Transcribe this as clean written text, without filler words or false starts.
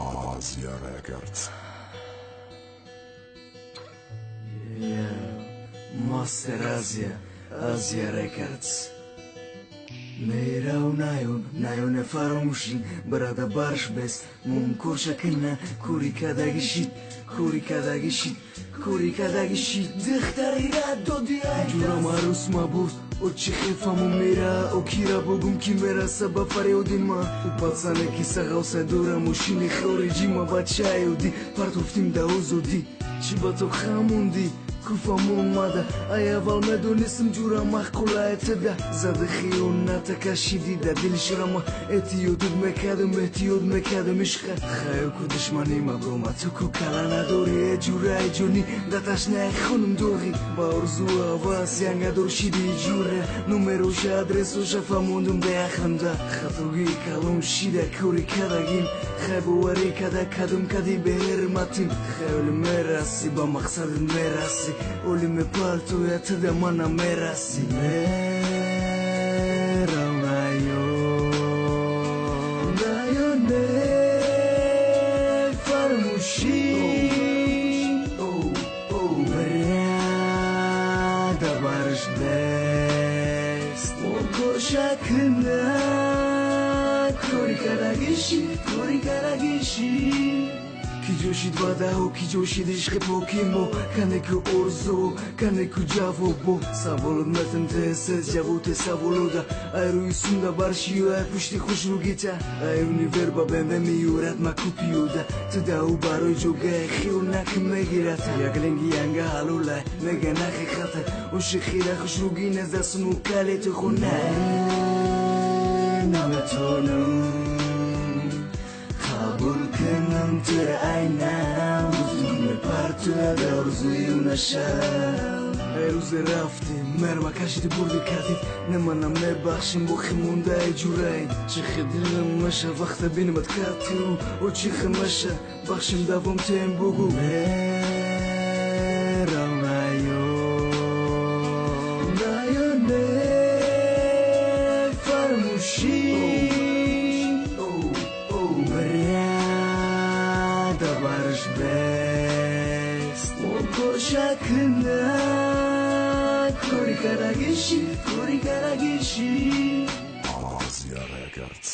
Asia Records. Yeah, Master Asia, Asia Records. Мерав наён, наёне фаромӯшӣ, барада барш бес, мумкор шакина, кори кадаги шид, кори кадаги шид, кори кадаги шид, духтари рад доди ай. Ҷурам арӯс мабуд, о чӣ хефаму мера, о кира бугум ки мераса ба фарёди ман. Ӯ пацане ки сағавса дора мошини хориҷӣ, ма бачаёдӣ, партофтим да озодӣ. Чӣ ба то хамондӣ? Куфамон мада, ай аввал медонистам ҷура маъқулае тада. Зада хиёната кашидӣ да дили ширама, эҳтиётут мекардам, эҳтиёт мекардам ишқа. Хаё ку душмани ма брома, ту ку кала надорӣ, э ҷураи ҷонӣ, да ташнаи хунум доғӣ. Ба орзу ҳавас янгадор шиди ҷура, номероша адресоша фаҳмондум беақлмда. Хатогии калон шида кори кадагим, хай боварӣ када кадум кади беҳирматим. Хаёли мерасӣ, ба мақсадат мерасӣ, оли мепартоя туда мана мерасӣ. Мерав наё, наё нефармӯшӣ, брада барш бест, окошакна кори кадагиши, кори кадагиши. Ки ҷӯшид ваъдаҳо, ки ҷӯшид ишқи поки мо, кане ку орзу, кане ку ҷавобо. Саволот метам тез-тез ҷавоби саволода, ай рӯи сунда баршию ай пушти хушрӯгита. Ай универ ба БМВ меюрад маку пиёда, ту даҳу барои ҷогаи хиёнак мегирад. Як ленги янга ҳалолай мега нақиқата, ошиқира хушрӯгӣ нездастуну калети хона. Наметонам қабул кунам тура айнам, гуфтум мепартояд орзую нашав. Ай рӯзе рафтем, мерма кашиди бурди кардид, не манам мебахшим боқӣ мондаи ҷураи. Чихе дилам маша вақта бинамад катю, о чихе маша бахшим давом тем бугу. Мерав наё, наё нефармӯшӣ, брада барш бест, окошакна кори кадагиши, кори кадагиши. Asia Records.